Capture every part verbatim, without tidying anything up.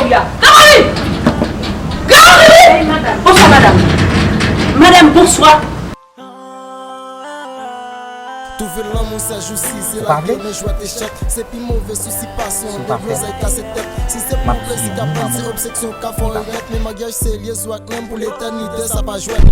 Gabrielle! Gabrielle! Bonswa, madanm. Madanm, bonswa. Twouve lanmou sèjousi se lage men jwèt echèk. Se pi move sousi pasyon de blozay kase tèt. Si se pou plezi k ap vann se obseksyon k ap fè w regrèt. Men maryaj serye sou ak menm pou letènite sa pa jwèt.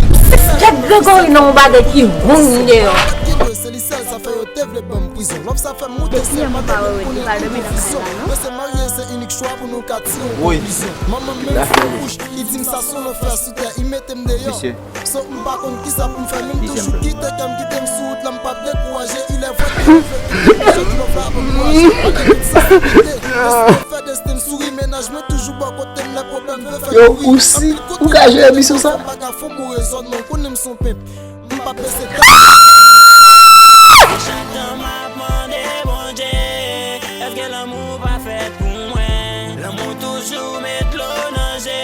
Kèt Gregory nan yon bagay ki wrong deyò. Ki dwe se li sèl sa fè yo te vle ban m prizon. Lòv sa fè m moute syèl pa te menm konnen ki pwovizyon. Mwen se marye se inik chwa pou nou ka tire yon konklizyon. Manman m menm fè bouch li di m sa se yon lanfè sou tè li mete m deyò. So m pa konn kisa pou m fè men m toujou kite kè m kite m sou wout la m p ap dekouraje. Il est vrai ke m fè tout sa ki lòv la ap ankouraje. Malgre tout sa se kite. Fè desten m souri mennaj mwen toujou bò kote m lè pwoblèm vle fè kouri. Anpil kote m ka jere misyon sa. M pa ka fon bon rezònman ou konnen m se yon penp. M p ap bese tèt. Chak tan m ap mande Bondye, èske lanmou pa fèt pou mwen? Lanmou toujou met dlo nan je.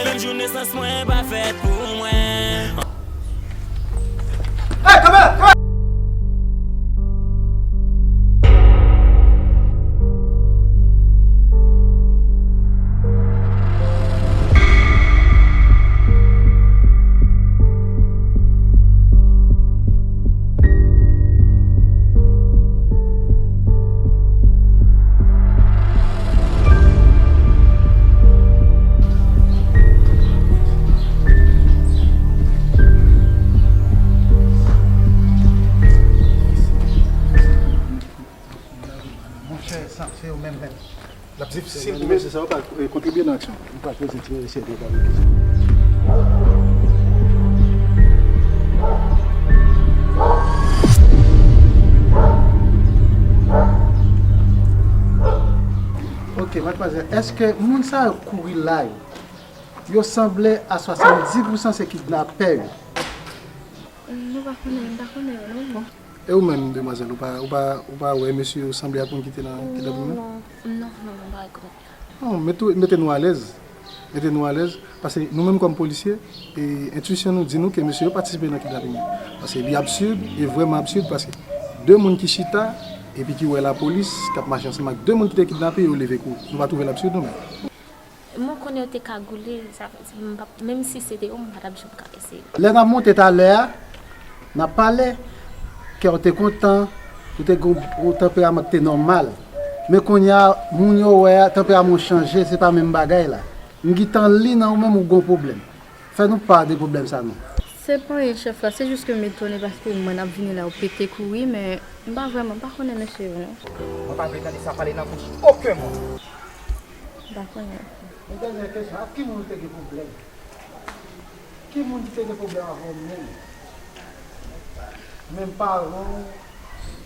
Menm jou nesans mwen pa fèt pou mwen. Hey, kanpe! Monchè, sa, se yo menm, menm. L ap difisil pou mesye sa yo pa, eh, kontribye nan aksyon. Li pa poze ti mesye de pa. Ok, madmwazèl, èske moun sa yo kouri la yo, yo sanble a swasanndis pousan se kidnapè yo? Nou pa konnen, m pa konnen yo non. E ou menm, demwazèl, ou pa, ou pa, ou pa wè mesye yo sanble ak moun ki te nan kidnaping nan? Non, non, non, non, m pa rekonèt. Non, mete, mete nou alèz. Mete nou alèz. Paske nou menm kòm polisye, e, entwisyon nou di nou ke mesye yo patisipe nan kidnaping nan. Paske li absid, e vrèman absid, paske de moun ki chita, epi ki wè lapolis, k ap mache ansanm ak de moun ki te kidnape, yo leve kouri. Nou pa twouve l absid nou menm? Mwen konnen yo te kagoule, sa vle di, m p ap, menm si se te yo, m pa t ap janm ka eseye. Lè n ap monte talè a, n ap pale, kè w te kontan, ou te gen yon tanperaman ki te nòmal. Men kounye a, moun yo wè a, tanperaman w chanje, se pa menm bagay la. M gentan li nan ou menm ou gen yon pwoblèm. Fè nou pa de pwoblèm sa non. Se pa anyen chèf la, se jis ke m etone paske m wè n ap vini la, yo pete kouri, men m pa vrèman, m pa konnen mesye yo non. Mwen pa vle tande sa pale nan bouch okenn moun. M pa konnen. Yon dènye kesyon, ak ki moun ou te gen pwoblèm? Ki moun ki te gen pwoblèm avè w menm? Menm paran w,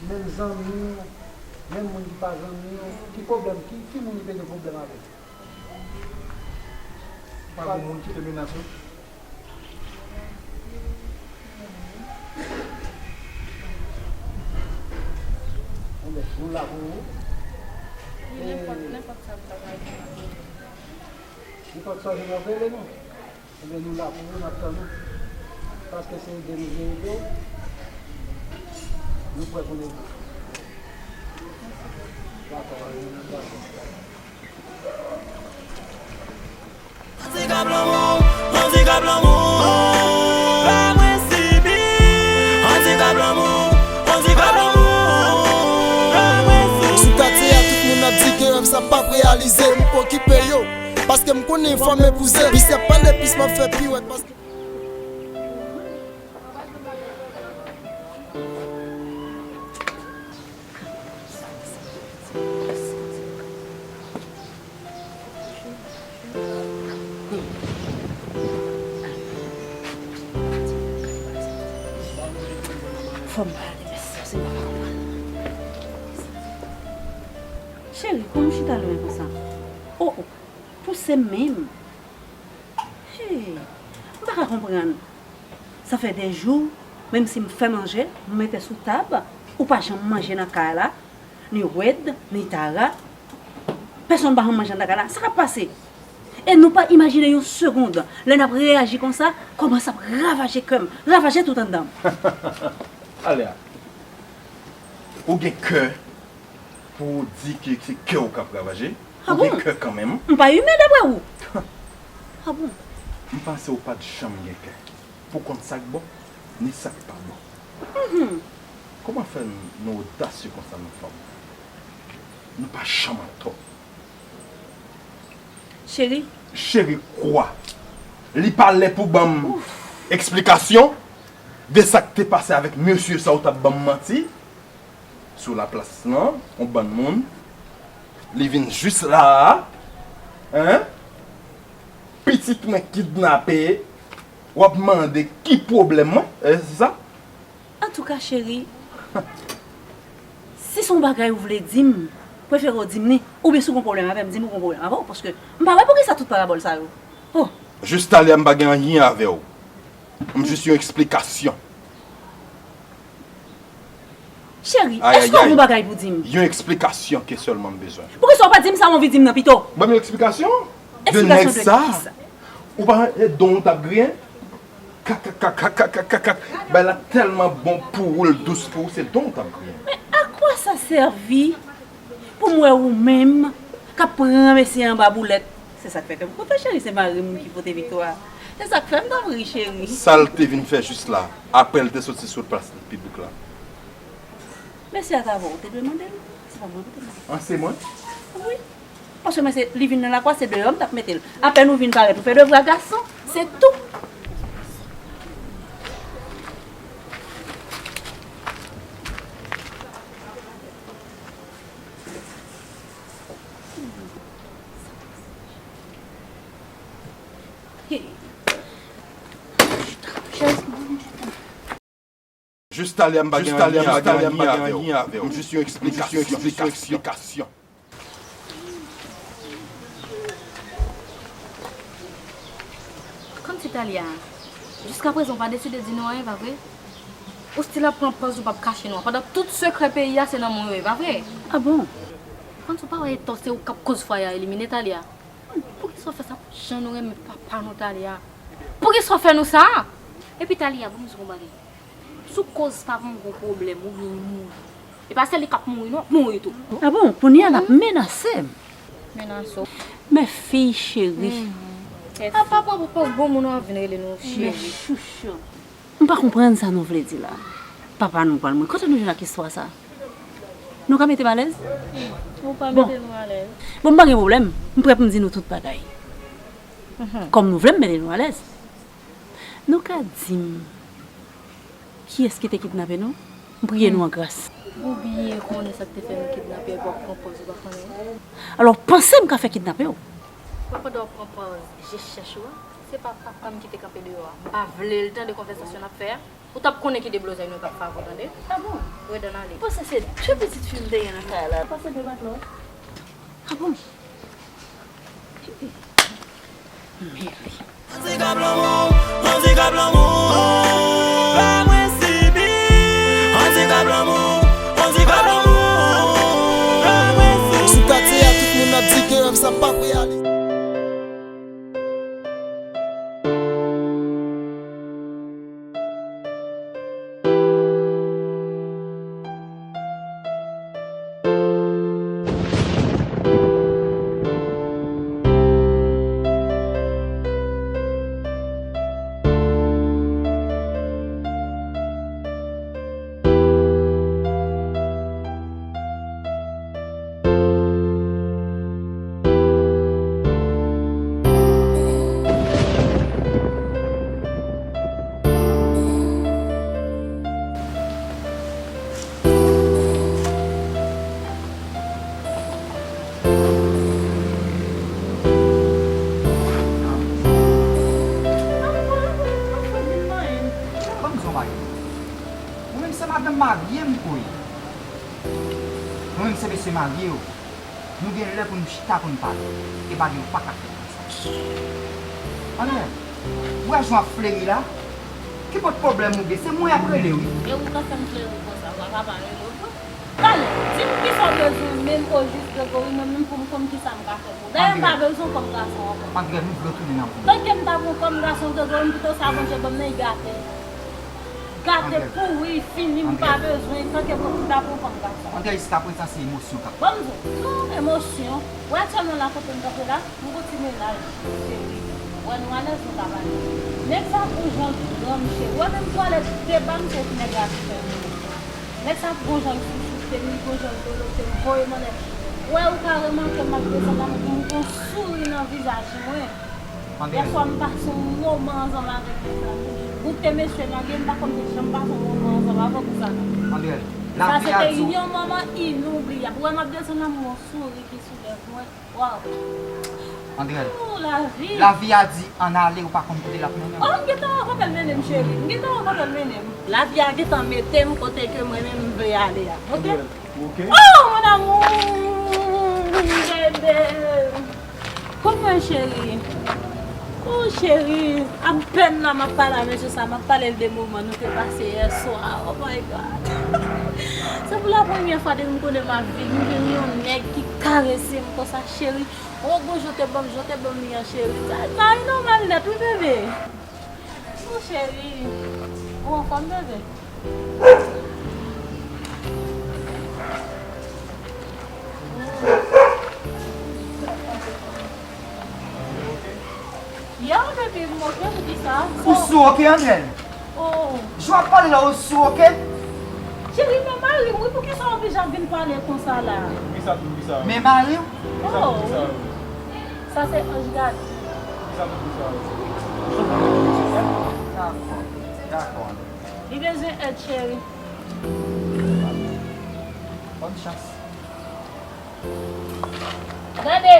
menm zanmi w, menm moun ki pa zanmi w, ki pwoblèm, ki, ki moun ou te gen pwoblèm avè l? Pa gen moun ki te menase w? Enben, nou la pou ou. Wi, nenpòt, nenpòt sa w ta bay pou mwen. Nenpòt sa w vin ap rele nou. Enben, nou la pou ou, n ap tann ou. Paske se ede nou vle ede w, nou prè pou n ede w. Dakò, dakò. Andikap lanmou, andikap lanmou, fè mwen sibi. Andikap lanmou, andikap lanmou, fè mwen sibi. Sou katye a, tout moun ap di ke rèv sa p ap reyalize. M p okipe yo, paske m konnen fò m epouze. Pisèp pale pis m ap fè piwèt, paske Fò m pale, mèsi, se pa konprann. Cheri, kòman w chita lwen konsa? Oh, oh, pouse m menm. Hey, m pa ka konprann. Sa fè de jou, menm si m fè manje, m mete sou tab, ou pa janm manje nan kay la, ni Wed, ni Tara. Pèsonn pa janm manje nan kay la. Sa k ap pase? E nou pa imajine yon segond, lè n ap reyaji konsa, kòman sa ap ravaje kè m, ravaje tout anndan m. Alea, ou gen kè pou w di ke se kè w k ap ravaje? Ah bon? Ou gen kè kanmenm. M pa imen dapre ou. Ah bon? M panse ou pa t janm gen kè pou konn sa k bon, ni sa k pa bon. Mhm. Kòman fè n-, nou odasye konsa, nou fanm? Nou pa janm atò. Cheri. Cheri kwa? Li pa lè pou ban m eksplikasyon de sa k te pase avèk mesye sa ou t ap ban m manti sou laplas lan, yon bann moun. Li vin jis la a, en? Pitit mwen kidnape, w ap mande ki pwoblèm mwen, e, se sa? Antouka, cheri, si se yon bagay ou vle di m, prefere w di m li, oubyen si w gen pwoblèm avè m, di m ou gen pwoblèm avè w, paske m pa wè poukisa tout parabòl sa yo. Oh! Jis talè a m pa gen anyen avè w. M jis yon eksplikasyon. Cheri, èske w gen yon bagay pou di m? Yon eksplikasyon ke sèlman m bezwen. Poukisa w pa di m sa w anvi di m nan pito? Ban m yon eksplikasyon de nèg sa. Ou pa wè don w t ap griyen? Kak, kak, kak, kak, kak, kak, kak. Bagay la tèlman bon pou ou, l dous pou ou, se don w t ap griyen. Men a kwa sa sèvi pou m wè ou menm k ap pran mesye anba boulèt? Se sa k fè kè m kontan, cheri, se mari m ki pote viktwa. Se sa k fè m tanpri, cheri. Sa l te vin fè jis la, apre l te soti sou plas piblik la? Mesye a t avè w, ou te dwe mande l. Se pa mwen pou te mande l. An, se mwen? Wi. Paske mwen se, li vin nan lakwa, se deyò m t ap mete l. Apèn ou vin parèt, ou fè devwa gason, se tou. Jis talè a m pa gen anyen avè w. M jis yon eksplikasyon. Kòmsi Talia, jiskaprezan w pa deside di nou anyen, pa vre? Ou still ap pran pòz ou p ap kache nou an, pandan tout sekrè peyi a se nan men w yo ye, pa vre? Ah bon? Kòmsi w pa wè etò se ou k ap koz fwaye a elimine, Talia? Poukisa w fè sa? Jan nou renmen papa nou, Talia. Poukisa w fè nou sa? Epi Talia, ban m di w yon bagay. Si w koz papa m gon pwoblèm oubyen li mouri, e pa sèl li k ap mouri non, w ap mouri tou. Ah bon? Kounye a l ap menase m. Menase w? Men fi cheri. Ah, papa, pou pòz bon moun w ap vin rele nou cheri. Men chouchou. M pa konprann sa nou vle di la. Papa nou pral mouri. Kote nou jwenn ak istwa sa? Nou ka mete m alèz? Ou pa mete nou alèz. Bon, m pa gen pwoblèm. M prè pou m di nou tout bagay. Kòm nou vle m mete nou alèz. Nou ka di m kiyès ki te kidnape nou? M priye nou an gras. Ou byen konnen sa k te fè nou kidnape epi w ap pran pòz ou pa konnen. Alò, w panse m ka fè kidnape w? Mwen pandan w ap pran pòz je chèch ou a, se pa papa m ki te kanpe deyò a. M pa vle l tande konvèsasyon n ap fè a. Ou t ap konnen ki deblozay nou t ap fè avè w, tande? Ah bon? Redan ale. Ou panse se de pitit fi m te gen nan kay la? Ou panse de matlòt? Ah bon? Meri. Andikap lanmou, andikap lanmou, fè mwen sibi. Andikap lanmou, andikap lanmou, fè mwen sibi. Sou katye a, tout moun ap di ke rèv sa p ap reyalize. Ban m di w yon bagay. Ou menm se madanm marye m ou ye. Ou menm se mesye marye w. Nou gen lè pou n chita pou n pale. E bagay ou pa ka fè konsa. Anlè, ou wè jan w ap fleri la? Ki pòt pwoblèm ou gen? Se mwen y ap rele wi. E ou ka fè m fleri konsa, papa pa rele w vre. Talè, di m kisa w bezwen menm ojis Gregory, mwen menm pou m konn kisa m ka fè pou w. Dayè m pa bezwen w kòm gason ankò. Malgre nou vle tounen nan koup. Tanke m ta pran w kòm gason Gregory, m kite w sa Bondye ban m nan, li gate. Gate pouri, fini, m pa bezwen, tanke pou ta pou fanm gason. André, jiskaprezan se emosyon k ap. Ban m di w, non, emosyon. Ou wè aktyèlman la kote m kanpe la, m gon ti mennaj, cheri. Ou wè nou alèz nou ka pale. Nèg sa gon jan l pran m, cheri. Ou wè menm twalèt de ba m se nèg la ki fè m. Nèg sa gon jan l chouchoute m, li gon jan l dolote m, voye m anlè. Ou wè ou ka remake m ap desann la, m gon souri nan vizaj mwen. Dèfwa m pase yon moman ansanm avèk nèg la tou. Goute mesye m lage, m pa konn se janm pase yon moman ansanm avè w pou sa non. André, sa se te yon moman inoubliyab. Ou wè m ap desann la, m gon souri ki sou lèv mwen. Waw. André, oh, lavi. Lavi a di ann ale, ou pa konn kote l ap mennen w. Oh, m gentan wè kote l mennen m, cheri. M gentan wè kote l mennen m. Lavi a gentan mete m kote ke mwen menm m vle ale a. Oke? André, ou oke? Oh, mon amour, bebe. Kòman, cheri? Oh, cheri, apèn la m ap pale a mesye sa, m ap pale l de moman nou te pase yè swa. Oh my God. Se pou la premyè fwa depi m konnen m ap viv, m jwenn yon nèg ki karese m konsa, cheri. Oh, gon jan w te ban m, jan w te ban m li an, cheri. Sa, sa e nòmal nèt, wi, bebe. Oh, cheri. Ou anfòm, bebe? Yo, baby, m oke, poukisa? Ou sou oke, André? Oh. Jan w ap pale la, ou sou oke? Cheri, men mari m, wi, poukisa w oblije ap vin pale konsa la? Poukisa, poukisa? Men mari w? Oh. Sa se anj gade. Dakò, dakò. Li bezwen èd, cheri. Bòn chans. Gade!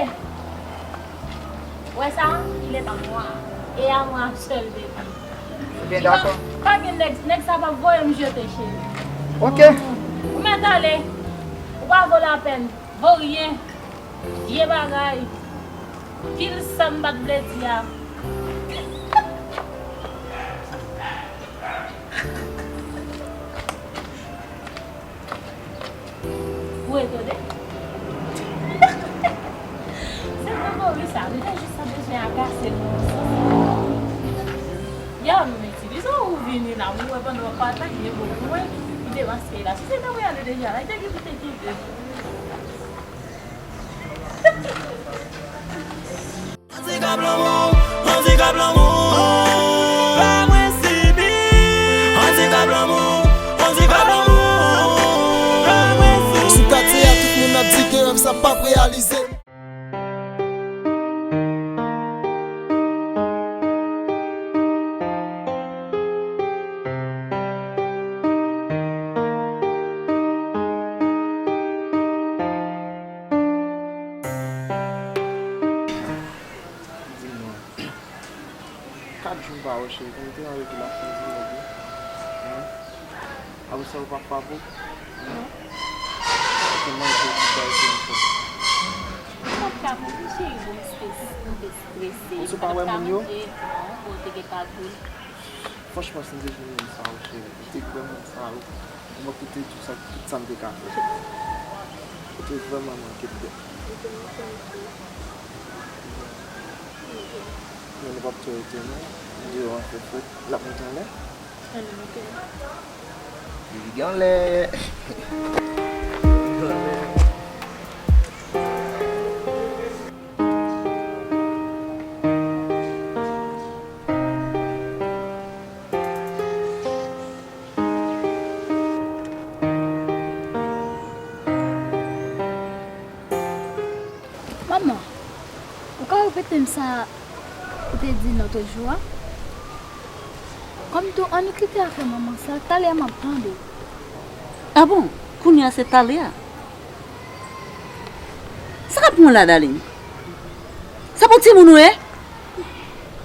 Wè sa? Il est à moi. E a mwa sèl, baby. Ebyen, dakò. Pa gen nèg, nèg sa p ap voye m jete, cheri. Oke. Ou mèt ale. Ou pa vo lapèn. Voryen, vye bagay, pil sa m pa t vle di a. Ou etone? Se gwo kouri sa, m te jis ta bezwen agase l nan yon sans. Yo, m itilize w, ou vini la, m wè pandan w ap pataje bon pou mwen, m demaske la. Si se ta pou y ale deja la, li te gen pou te kite. Andikap lanmou, andikap lanmou, fè mwen sibi. Andikap lanmou, andikap lanmou, fè mwen sibi. Sou katye a, tout moun ap di ke rèv sa p ap reyalize. Di mwen, kat jou m pa wè w, cheri, kòman w te anrete la, fè di mwen, wi. Apre sa, ou pa fè pou? Non. Ou te manje, ou te bay ankò. Ou pa t ka manje, cheri, bon, m te, m te strese. Ou sou pa wè moun yo? Non, bon, te gen pa gou. Franchman, si m te jwenn moun sa yo, cheri, m te vrèman sa yo, m ap koute tout sa, tout sa m te ka fè. Ou te vrèman manke m byen. Men nou p ap twò rete non. Deyò a fè frèt, l ap monte anlè. Ann monte. Li gen anlè. Li gen anlè. Manman, ou ka repete m sa ou te di lòt jou a? Kòm tou, ann kite afè manman sa, talè a m ap tande. A bon? Kounye a se talè a? Sa k ap pran w la, darling? Se pou timoun ou ye?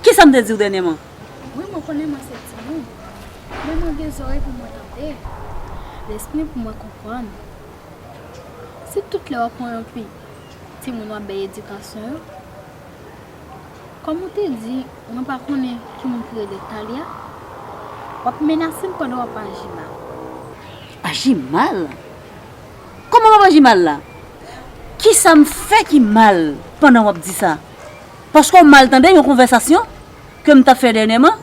Kisa m te di w dènyèman? Wi, mwen konnen mwen se timoun, men mwen gen zòrèy pou mwen tande, lespri pou mwen konprann. Si tout lè w ap pran yon pi, timoun w ap bay edikasyon yo, kòm ou te di, mwen pa konnen ki moun ki rele Talia, w ap menase m pandan w ap aji mal. Aji mal? Kòman m ap aji mal la? Kisa m fè ki mal pandan w ap di sa? Paske w mal tande yon konvèsasyon ke m t ap fè dènyèman?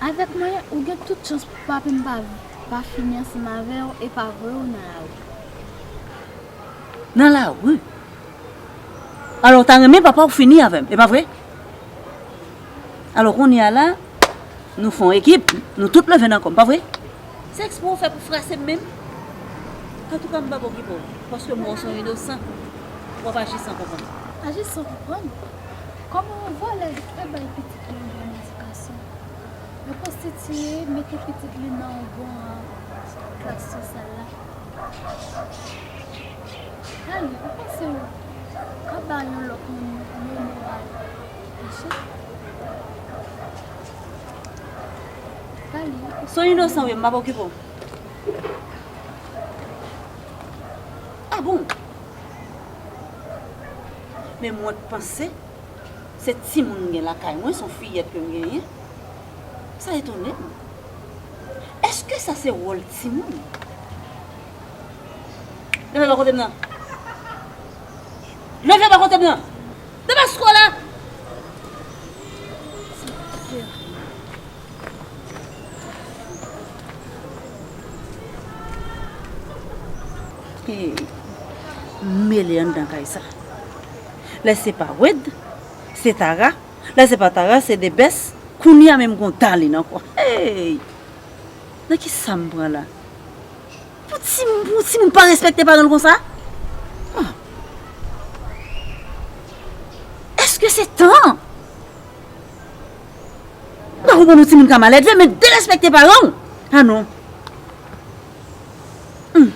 Avèk mwen, ou gen tout chans pou papi m pa, pa fini ansanm avè w, e pa vre ou nan lari. Nan lari? Alò, w ta renmen papa w fini avè m, e pa vre? Alò, kounye a la, nou fè yon ekip, nou tout leve nan kò m, pa vre? Se eksprè w fè pou frase m menm? Antouka, m p ap okipe w, paske m wè w se yon inosan. W ap aji san konprann. Aji san konprann? Kòman yon vòlè vle bay pitit li yon bon edikasyon? Yon pwostitiye mete pitit li nan yon bon ran klas sosyal la. Dali, ou panse w ka ba yon lòt moun yon moral peche? Dali. Se yon inosan w ye, m p ap okipe w. Ah bon? Men mwen t panse se timoun m gen lakay mwen, se yon fiyèt ke m genyen. Sa etone m. Èske sa se wòl timoun? Leve bò kote m nan. Leve bò kote m nan. Demaske w la. Hey, m mele anndan kay sa. Lè se pa Wed, se Tara. Lè se pa Tara, se Debès. Kounye a menm gon Darline ankò. Hey! Nan ki sa m pran la? Pou ti, pou timoun pa respekte paran l konsa? Ah. Èske se tan? M pa konprann yon timoun ka maledve, men derespekte paran w. Ah non. Hmm.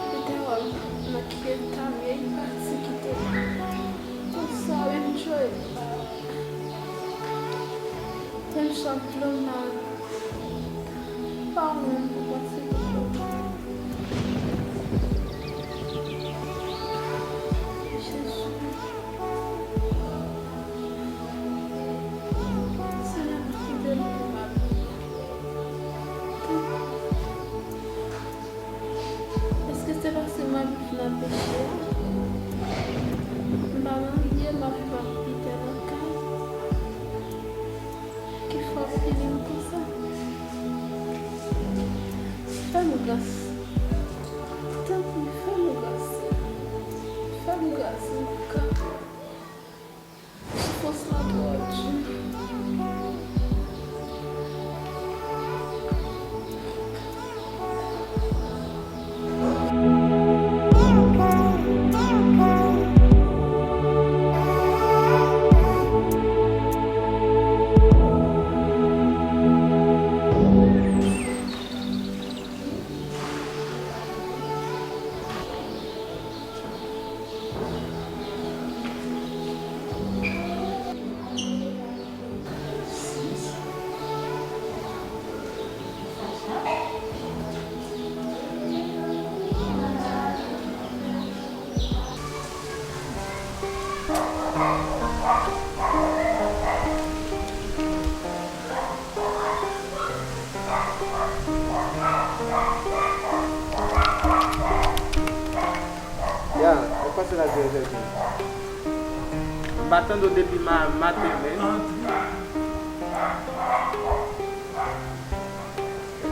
Li te wè m nan ki eta m ye, li pati kite m konsa, wi, m tchoye. Menm chan dlo m nan, pa ou menm pou pati kite m. Jezi. Senyè, m kite m pou m ap priye. Èske se paske m ap viv nan peche a? M pa marye, m ap viv ak Pitè nan kay. Ki fè w pini m konsa? Fè m gras. Tanpri, fè m gras. Fè m gras, m ka. Soufrans lan twò di. Ya, ou pase la dirèk. M pa tande w depi ma-, maten, men.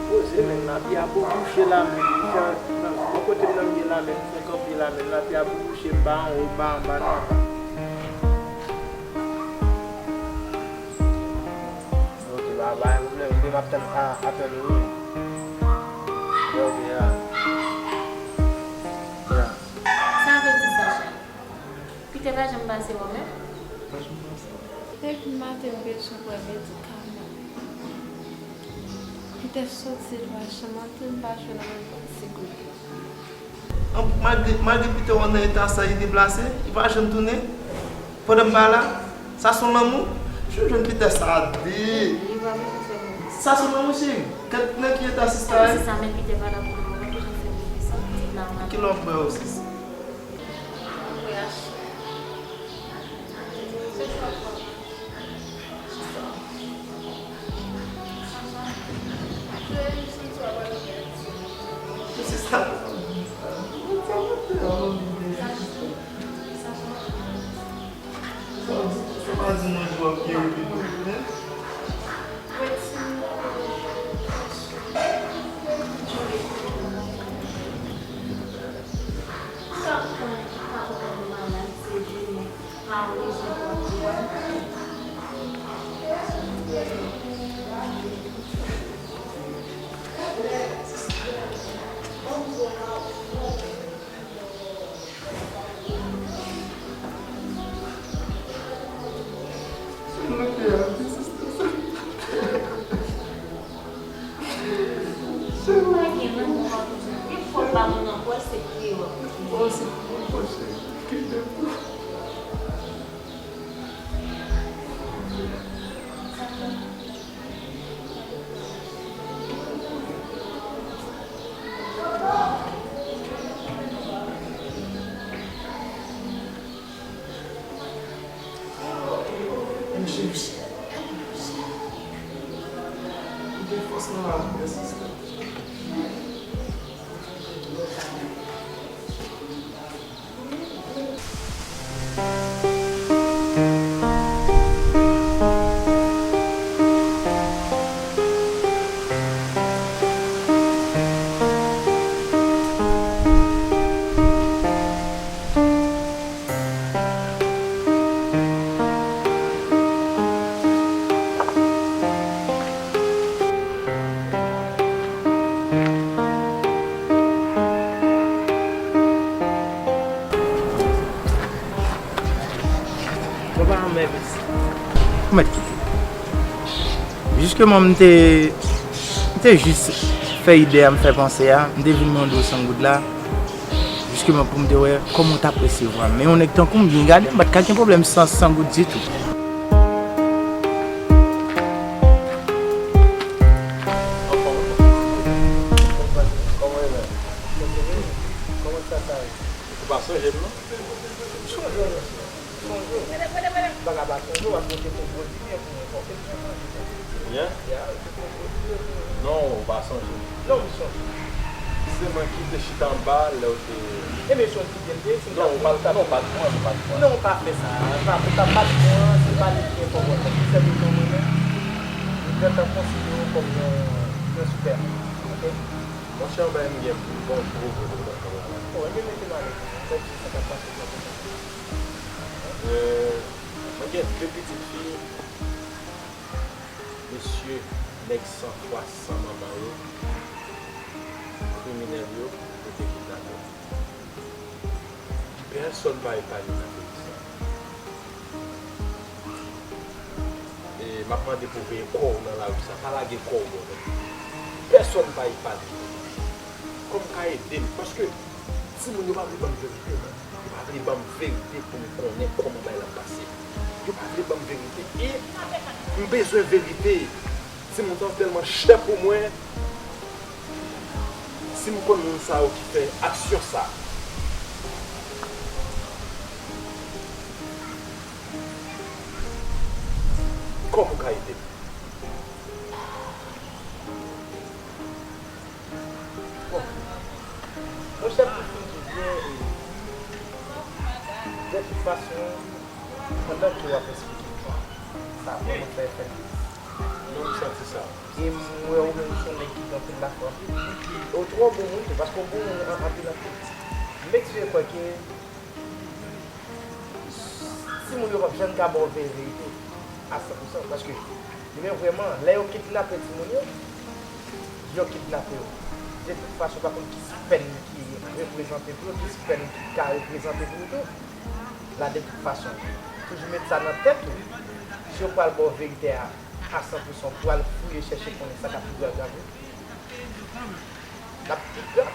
Poze, men, lapli a bouche la, men, jan, nan, bò kote m nan m ye la, men, m fè kanpe la, men, lapli a bouche, m pa anwo, m pa anba, non, apa. Ok, ba, ba, gen pwoblèm, m ap tann a, apèl ou, wi. Ok, ya. Ya. Sa vle di sa, chè? Pitè pa janm pase wè w menm? Pa janm pase. Depi maten m bezwen pran medikaman. Pitè soti, l pa janm antre, m pa jwenn anyen, m pa sigoute. An, malgre, malgre Pitè wè nan eta sa, li deplase, li pa janm tounen. Pandan m pa la, sa se yon lanmou. Jwenn Pitè sa de. Li pa bezwen fè mwen. Sa sou mwen, mon cheri. Gad nan ki eta sista ye. Sista, men pite pa la pou mwen, pou jan fè m viv sa pitit la. Ki lè w ap bwè yo, sis? Mwen bwè ache. Se chwa pa w. Chita. Cheri, m santi w ap ale. Sista. Sa pa di mwen jwa pye repete, men. Ou mèt kite. Jiskeman m te, m te jis fè ide a m fè panse a, m te vin mande w san goud la, jiskeman pou m te wè kòman w t ap resevwa m. Men yon nèg tankou m byen gade, m pa t ka gen pwoblèm san, san goud ditou. Ou pa sonje m non? Sonje w, sonje w. M pa ka pa sonje w, paske w te pran gwo dime pou mwen, fò w te byen sonje. Byen? Ya, w te pran gwo dime pou mwen. Non, ou pa sonje m. Non, m sonje. Se mwen ki te chita anba lè w te... Ebyen, se yon ti byen te, si m ta... Non, ou pa, non, ou pa t pran, ou pa t pran. Non, ou pa fè sa. Pa, pa, pa t pran, se pa li ki enpòtan. Se sèl mwen menm. M gentan konsidere w kòm yon, yon sipè. Oke? Monchè, anba m gen bon gwo gwo gwo gwo. Bon, ebyen, mete m alèz. Mwen di sa k ap pase nan tèt mwen. Euh, mwen gen de pitit fi, mesye, nèg san fwa, san manman yo, kriminèl yo, yo te kidnape. Pèsonn pa epanye nan peyi sa. E m ap mande pou w veye kò w nan lari sa. Pa lage kò w bò, non. Pèsonn pa epanye. Kòman w ka ede m? Paske timoun yo pa vle ban m verite, non. Yo pa vle ban m verite pou m konnen kòman bagay la ap pase. Yo pa vle ban m verite. E m bezwen verite. Timoun sa yo tèlman chè pou mwen. Si m konn moun sa yo ki fè aksyon sa, kòman w ka ede m? Bon. Monchè, pou fin di w byen, e, de tout fason, pandan ke w ap esplike m sa, sa vrèman fè efè nan tèt mwen. Non, m santi sa. E m wè ou menm ou se yon nèg ki gen anpil lafwa. E w twò bon moun tou, paske w bon moun an, anpil, anpil. M eksplike kwè ke timoun yo p ap janm ka ba w vre verite a san pou san, paske yo menm vrèman, lè yo kidnape timoun yo, yo kidnape yo. De tout fason, yo pa konn ki pèn ki reprezante pou yo, ki pèn ki ka reprezante pou yo tou. La, de tout fason, toujou met sa nan tèt ou. Si yo pral ba w verite a a san pou san, ou pral fouye, chèche konnen sa k ap pi grav grav yo. L ap pi grav.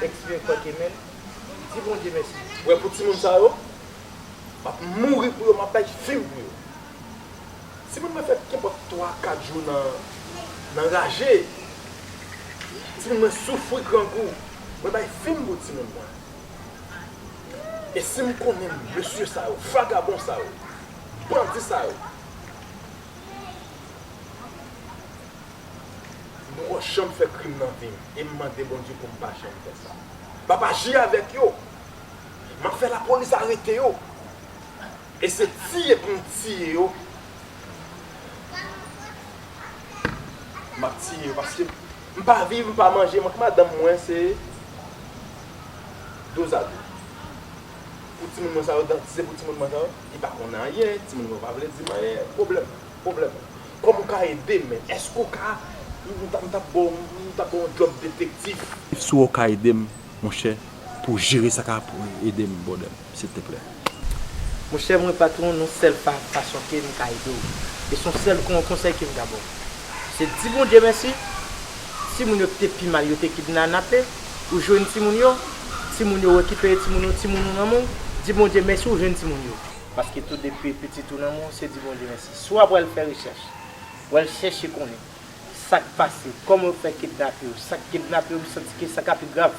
Eksplike kwè ke men, di Bondye mèsi. Wè, pou timoun sa yo, m ap mouri pou yo, m ap bay vi m pou yo. Timoun mwen fè kenpòt twa, kat jou nan, nan raje. Timoun mwen soufri grangou. Mwen bay fim pou timoun mwen. E si m konnen mesye sa yo, vagabon sa yo, bandi sa yo, m poko janm fè krim nan vi m. E m mande Bondye pou m pa janm fè sa. M ap aji avèk yo. M ap fè lapolis arete yo. E se tiye pou m tiye yo. M ap tiye yo paske m pa viv, m pa manje. Mwen ak madanm mwen se douz a douz. Pou timoun mwen sa yo, dan- si se pou timoun mwen sa yo, li pa konn anyen, timoun mwen pa vle di m anyen, pwoblèm, pwoblèm. Kòman w ka ede m, men? Èske w ka, m t ap, m t ap ba w, m t ap ba w yon djòb detektif? Si w ka ede m, monchè, pou jere sa k ap ede m, brother, silteplè. Monchè mwen, patwon, yon sèl fa-, fason ke m ka ede w. E se yon sèl kon-, konsèy ke m ka ba w. Se di Bondye mèsi. Timoun yo ki te pi mal, yo te kidnape. Ou jwenn timoun yo. Timoun yo rekipere timoun yo, timoun ou nan men w. Di Bondye mèsi, ou jwenn timoun yo. Paske tou depi pitit ou nan men w, se di Bondye mèsi. Si w ap al fè rechèch, w al chèche konnen sa k pase, kòman yo fè kidnape yo, sa k kidnape yo, m santi ke sa ka pi grav.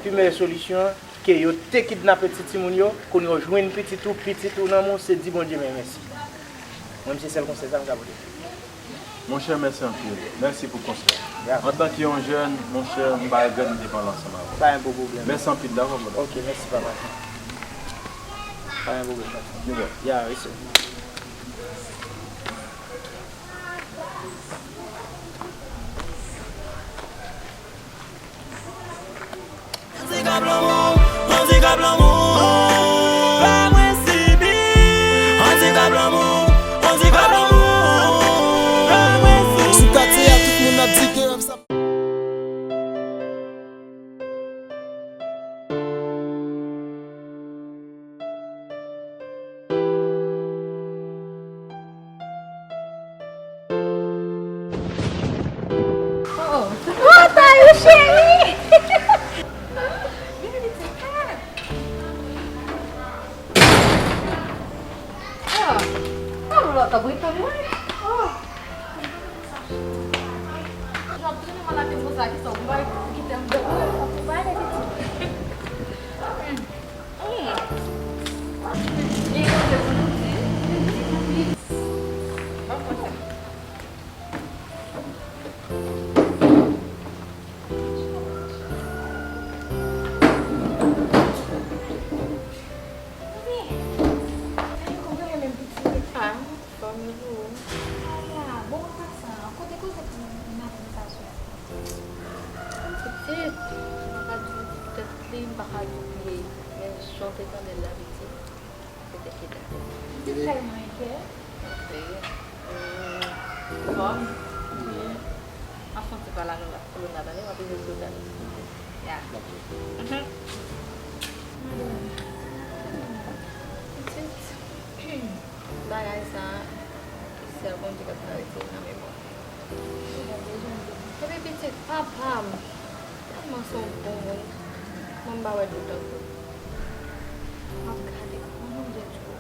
Pi mèyè solisyon an, ke yo te kidnape ti timoun yo, kounye a w jwenn pitit ou, pitit ou nan men w, se di Bondye men mèsi. Mwen, se sèl konsèy sa m ka pote. Monchè, mèsi anpil. Mèsi pou konsèy. Ya. Antanke yon jèn, monchè, m pa regrèt m te pale ansanm avè w. Pa gen pwoblèm. Mèsi anpil, dakò, brother? Ok, mèsi, papa. Pa gen pwoblèm, papa. Big up. Ya, wi, sir. Andikap lanmou, andikap lanmou, fè mwen sibi. Andikap lanmou, andikap lanmou, fè mwen sibi. Sou katye a, tout moun ap di ke rèv sa. Oh, oh, Tayou cheri! Vini pitit. Oh, oh, lòt ap ret tann mwen. Oh. Jan ap tounen maladi konsa, kisa w bay, kite m dòmi. Ou pa ale pitit. Hmm. Gen kote pou nou di. Fòm yo pou ou. Aya, bon, an pasan, kote koze pou maten sa sou la? Pitit, m pa ka di w tèt li, m pa ka di w pye. Men jan w te tande l la, pitit, se te kidnape. Pitit tèlman enkyè. Anpil. Fòm. M ap fè yon ti pale avè w la, kolona, tande, m ap rive sou tande. Ya. Mhm. Madanm, pitit. Bagay sa, se Bondye k ap travèse nan men mwen. Epi pitit, papa m, tèlman se yon bon moun, mwen m pa wè dout tankou. M ap gade kòman m dwe tchou.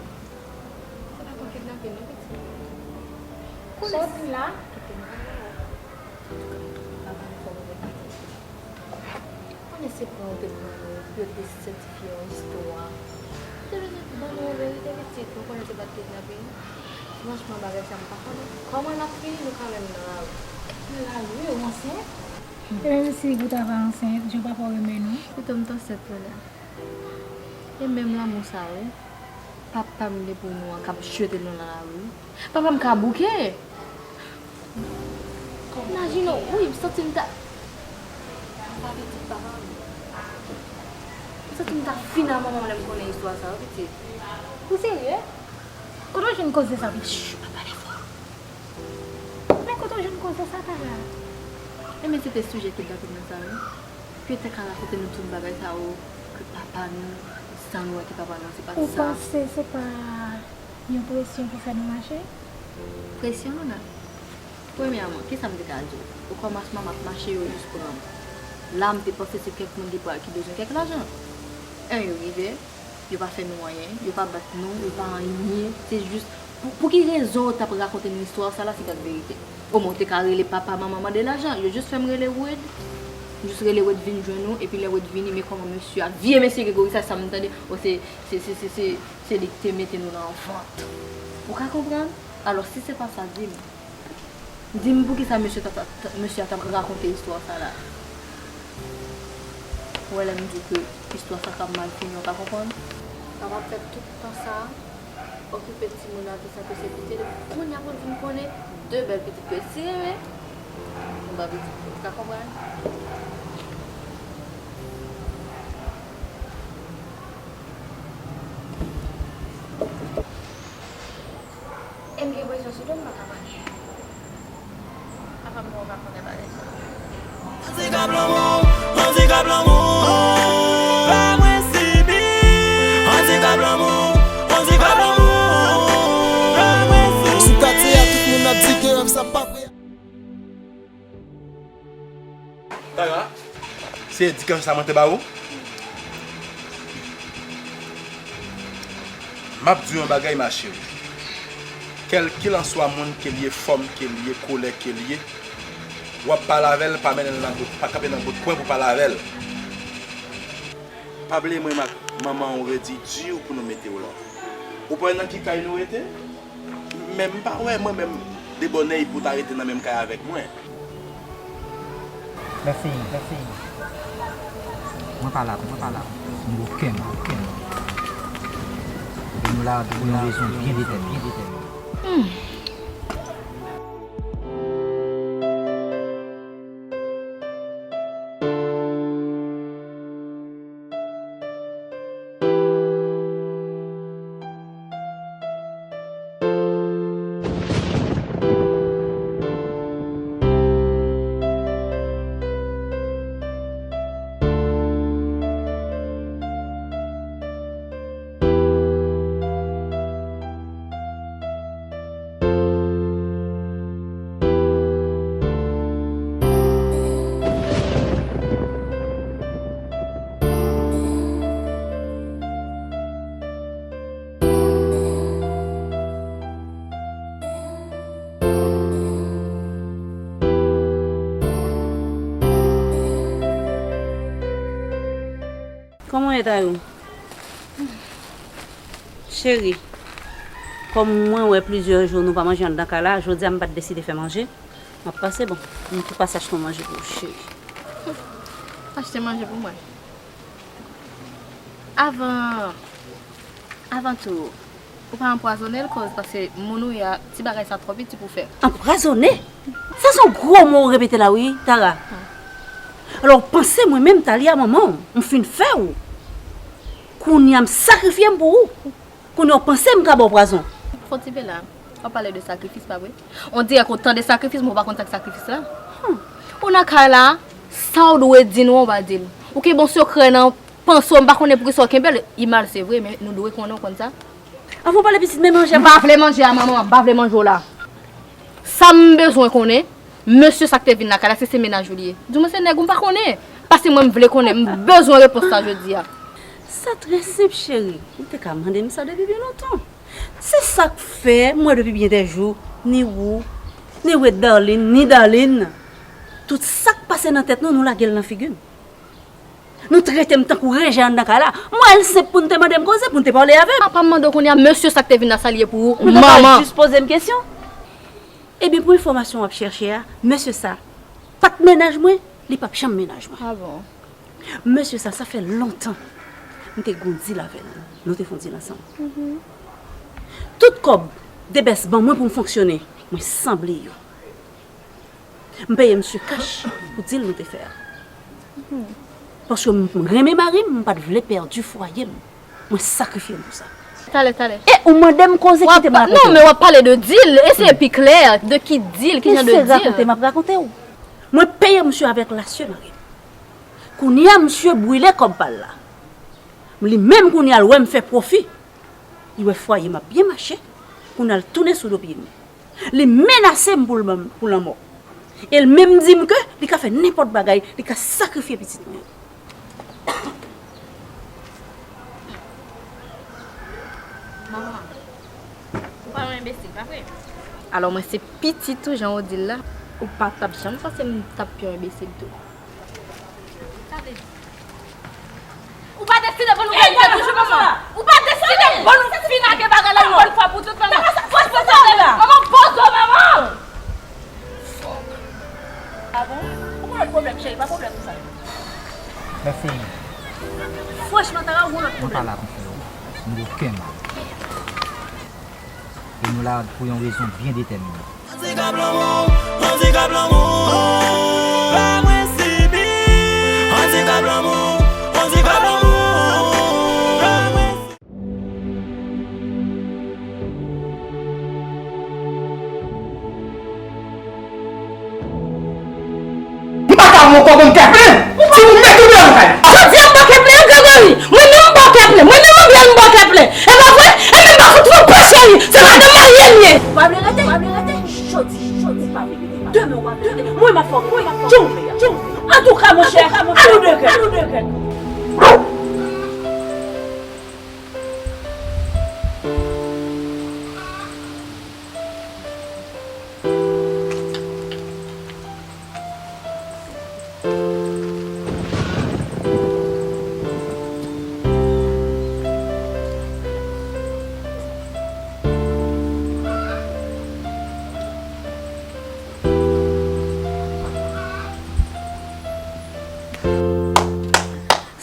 Se pa pou kidnape non, pitit. Sa w di la? Kite m pale avè w. Antouka, papa m fè w regrèt. Konnen se pran ou te pran yo pou yo te sètifye yon istwa. Ou te bezwen ban nou yon verite, pitit. Nou konnen se pa t kidnape. Franchman, bagay sa, m pa konnen kòman l ap fini, nou ka wè m nan lari. Nan lari, wi, ou ansent. E menm si ou ta pa ansent, jan papa w renmen nou. Pito m t ansent, Lona. E menm lanmou sa, wi. Papa m gen pou nou an k ap jete nou nan lari. Papa m ka bouke. Imajine w, wi, m santi m ta, papa pitit papa m. M santi m ta fin a manman m lè m konnen istwa sa yo, pitit. Ou serye? Kote w jwenn koze sa, pitit? Shh, pa pale fò. Men kote w jwenn koze sa, Tara? Enben, se te sijè kidnapin nan sa, wi. Pye te ka rakonte nou tout bagay sa yo, ke papa nou, san nou wè ke papa nou, se pa t sa. Ou panse se pa yon presyon pou fè nou mache? Presyon, Lona? Premyèman, kisa m te ka di w? Okòmansman, m ap mache, yo jis pran m. La, m te panse se kèk moun ki pral, ki bezwen kèk lajan. En, yo rive, yo pa fè nou anyen, yo pa bat nou, yo pa anyen, se jis Pou, pou ki rezon w t ap rakonte nou istwa sa la si se pa t verite? Omwen, w te ka rele papa, manman, mande lajan. Yo jis fè m rele Wade. M jis rele Wade vin jwenn ou, epi lè Wade vini, men kòman mesye a, vye mesye Gregory sa, sa m tande, o se, se, se, se, se, se li ki te mete nou nan vant. Ou ka konprann? Alò, si se pa sa, di m. Di m poukisa mesye ta, ta, ta, mesye a t ap rakonte istwa sa la. Ou wè lè m di w ke istwa sa ka mal fini, ou ka konprann? Sa w ap fè tout tan sa a, okipe timoun avè sa ke se pite, depi kounye a pou l vin konnen de bèl pitit ke si renmen, yon ba pitit, ou ka konprann? E m gen presyon sou do m, m pa ka pale. Papa m, ou pa konnen bagay sa. Andikap lanmou, andikap lanmou, fè mwen sibi. Andikap lanmou, andikap lanmou, fè mwen sibi. Sou katye a, tout moun ap di ke rèv sa pa vre. Tara, se edikasyon sa mwen te ba ou? M ap di w yon bagay, ma chérie. Kèlkelanswa moun ke l ye, fòm ke l ye, koulè ke l ye, w ap pale avè l, pa mennen l nan bout, pa kanpe nan bout pwen pou pale avè l. Pa bliye mwen ak manman w redi di w pou nou mete w la. Ou pa wè nan ki kay nou rete? Men m pa wè mwen menm de bònèy pou ta rete nan menm kay avèk mwen. Mèsi, mèsi. Mwen pa la, mwen pa la. M okenn, okenn. E nou la pou yon rezon byen detèmine, byen detèmine. Kòman w ye, Tayou? Cheri, kòm mwen wè plizyè jou nou pa manje anndan kay la, jodi a m pa t deside fè manje. M ap pase, bon, m tou pase achte yon manje pou ou, cheri. Achte manje pou mwen? Avan, avan tou, ou pa anpwazonnen l koz, paske moun ou ye a, ti bagay sa twò piti pou fè. Anpwazonnen? Sa se yon gwo mo ou repete la wi, Tara. Alò, w panse mwen menm, Talia, manman w, m fin fè w. Kounye a m sakrifye m pou ou. Kounye a w panse m ka ba w pwazon. Fon ti pe la, w ap pale de sakrifis, pa vre? On dirè ke w tande sakrifis, men w pa konn sa k sakrifis la. Hmm. Ou nan kay la, sa w dwe di nou an, w pa di l. Ou kenbe yon sekrè nan panse w, m pa konnen poukisa w kenbe l. Li mal, se vre, men nou dwe konnen w konn sa. Anvan w pale pitit, men manje a. M pa vle manje a, manman, m pa vle manje w la. Sa m bezwen konnen, mesye sa k te vin lakay la, se, se mennaj ou li ye? Di mwen se nèg ou, m pa konnen. Paske mwen m vle konnen, m bezwen repons sa jodi a. Sa trè senp, cheri. Ou te ka mande m sa depi byen lontan. Se sa k fè, m wè depi byen dè jou, ni ou, ni Wade Darline, ni Darline, tout sa k pase nan tèt nou, nou lage l nan figi n. Nou trete m tankou rejè anndan kay la. M wè l senp pou n te mande m koze, pou n te pale avè m. Papa m mande w kounye a, mesye sa k te vin la, sa l ye pou ou? Ou pa ka manman. Jis poze m kesyon. Ebyen, pou enfòmasyon w ap chèche a, mesye sa pa t mennaj mwen, li p ap janm mennaj mwen. Ah bon? Mesye sa, sa fè lontan m te gon dil avè l. Nou te fè yon dil ansanm. Mhm. Tout kòb Debès ban mwen pou m fonksyone, mwen sanble yo. M peye misye kach pou dil nou te fè a. Paske m renmen mari m, m pa t vle pèdi fwaye m. Mwen sakrifye m pou sa. Talè, talè. E ou mande m koze, kite m rakonte w. Non, men w ap pale de dil. Eseye pi klè. De ki dil? Ki jan de dil? Eseye rakonte, m ap rakonte w. Mwen peye misye avèk lasye mari m. Kounye a, misye brile kòb pa l la. Li menm kounye a, l wè m fè pwofi. Li wè fwaye m ap byen mache. Kounye a, l tounen sou do pye m. Li menase m pou l ban m, pou lanmò. E l menm di m ke li ka fè nenpòt bagay, li ka sakrifye pitit mwen. Manman, ou pa yon enbesil? Alò, mwen se pitit ou, jan w di l la. Ou pa t ap janm panse m t ap pi yon enbesil tou. Ou pa deside pou nou fè yon toujou, manman. Ou pa deside pou nou fin lage bagay la yon bòn fwa pou tout, manman. Fòs pou tande la. Manman, poze w, manman. Fòk. Ah bon? Ou gen lòt pwoblèm, cheri, pa pwoblèm sa. Mèsi. Franchman, Tara, ou gen lòt pwoblèm. Mwen pa la pou fè yo. M gen okenn mal. E nou la pou yon rezon byen detèmine. Andikap lanmou, andikap lanmou, pa mwen sibi. Andikap lanmou, andikap lanmou, pa mwen sibi. M pa ka wè w ankò, ban m kè plen. Se pou m mete w deyò nan kay la. Jodi a m bò kè plen, Gregory. Mwen menm m bò kè plen. Mwen menm m byen m bò kè plen. E pa vre? E menm pa fout fè w pè, cheri. Se madanm marye m ye. W ap rete, w ap rete. Jodi, jodi pa vre. Demen w ap rete. Mwen m ap fè w, mwen m ap fè w. Antouka, monchè, annou de kè.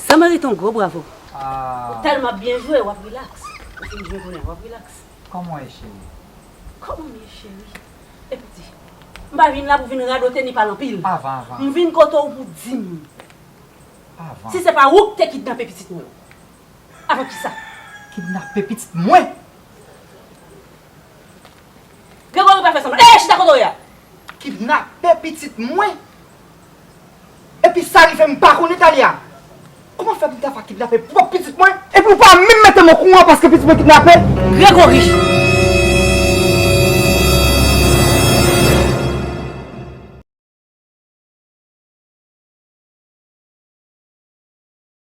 Sa merite yon gwo bravo. Ah. Ou tèlman byen jwe, w ap rilaks. Ou fin jwe kounye a, w ap rilaks. Kòman w ye, cheri? Kòman m ye, cheri? Epi di, m pa vin la pou vin radote ni pale anpil. Avan, avan. M vin kote w pou di m. Avan. Si se pa ou ki te kidnape pitit mwen. Avan kisa? Kidnape pitit mwen? Gregory, pa fè sanblan. Ey, chita kote w ye a. Kidnape pitit mwen? Epi sa rive m pa konnen, Talia. Kòman fè pou m ta fè kidnape pwòp pitit mwen? Epi w pa menm mete m okouran paske pitit mwen kidnape? Gregory,